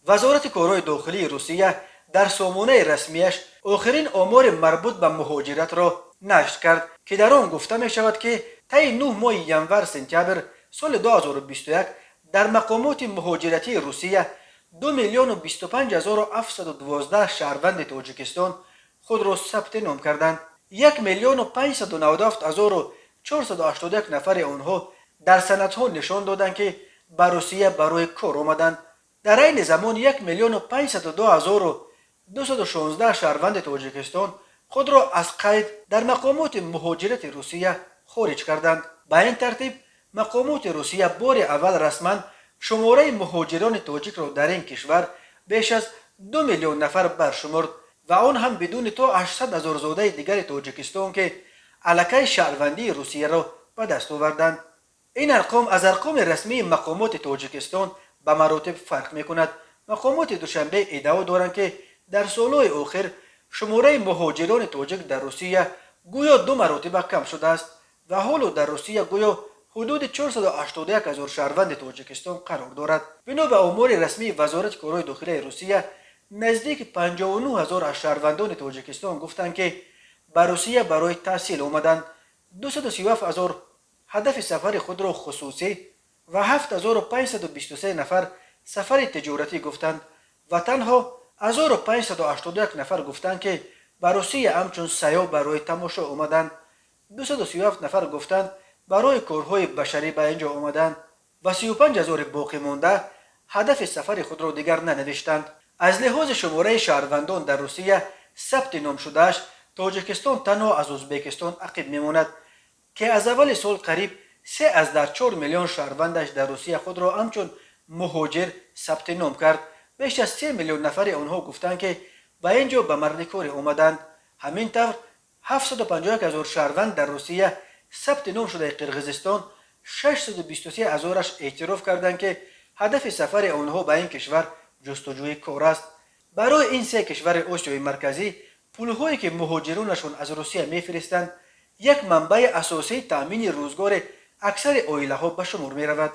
Вазорати корҳои дохилии Русия дар сомонаи расмияш охирин омори марбут ба муҳоҷиратро нашр кард, ки дар он гуфта мешавад, ки таи 9 моҳи январ-сентябр соли 2021 дар мақомоти муҳоҷиратии Русия 2 миллиону 25 ҳазору 712 шаҳрванди Тоҷикистон худро сабти ном карданд. 1 миллиону 597 ҳазору 481 нафари онҳо дар санадҳо нишон доданд, ки ба Русия барои кор омаданд. Дар айни замон 1 миллиону 502 ҳазору 216 шаҳрванди Тоҷикистон худро аз қайд дар мақомоти муҳоҷирати Русия хориҷ карданд. Ба ин тартиб, мақомоти Русия бори аввал расман шумораи муҳоҷирони тоҷикро дар ин кишвар беш аз 2 миллион нафар баршумурд ва он ҳам бидуни то 800 ҳазор зодаи дигари Тоҷикистон, ки аллакай шаҳрвандии Русияро ба даст оварданд. Ин арқом аз арқоми расмии мақомоти Тоҷикистон ба маротиб фарқ мекунад. Мақомоти Душанбе иддао доранд, ки дар солҳои охир шумораи муҳоҷирони тоҷик дар Русия гӯё ду маротиба кам шудааст ва ҳоло дар Русия гӯё ҳудуди 481 ҳазор шаҳрванди Тоҷикистон қарор дорад. Бино ба омори расмии Вазорати корҳои дохилаи Русия, наздики 59 ҳазор аз шаҳрвандони Тоҷикистон гуфтанд, ки ба Русия барои таҳсил омаданд, 237 ҳазор ҳадафи сафари худро хусусӣ ва 7523 нафар сафари тиҷоратӣ гуфтанд ва танҳо 1581 нафар гуфтанд, ки ба Русия ҳамчун сайёҳ барои тамошо омаданд. 237 нафар гуфтанд, барои корҳои башарӣ ба ин ҷо омаданд ва 35 ҳазори боқӣ монда ҳадафи сафари худро дигар нанавиштанд. Аз лиҳози шумораи шаҳрвандон дар Русия сабти ном шудааш, Тоҷикистон танҳо аз Ӯзбекистон ақиб мемонад, ки аз аввали сол қариб 3,4 миллион шаҳрвандаш дар Русия худро ҳамчун муҳоҷир сабти ном кард. Беш аз 3 миллион нафари онҳо гуфтанд, ки ба ин ҷо ба мардикорӣ омаданд. Ҳамин тавр, 751 ҳазор шаҳрванд дар Русия сабти ном шудаи Қирғизистон 623 ҳазораш эътироф карданд, ки ҳадафи сафари онҳо ба ин кишвар ҷустуҷӯи кор аст. Барои ин се кишвари Осиёи Марказӣ пулҳое, ки муҳоҷиронашон аз Русия мефиристанд, як манбаи асосии таъмини рӯзгори аксари оилаҳо ба шумор меравад.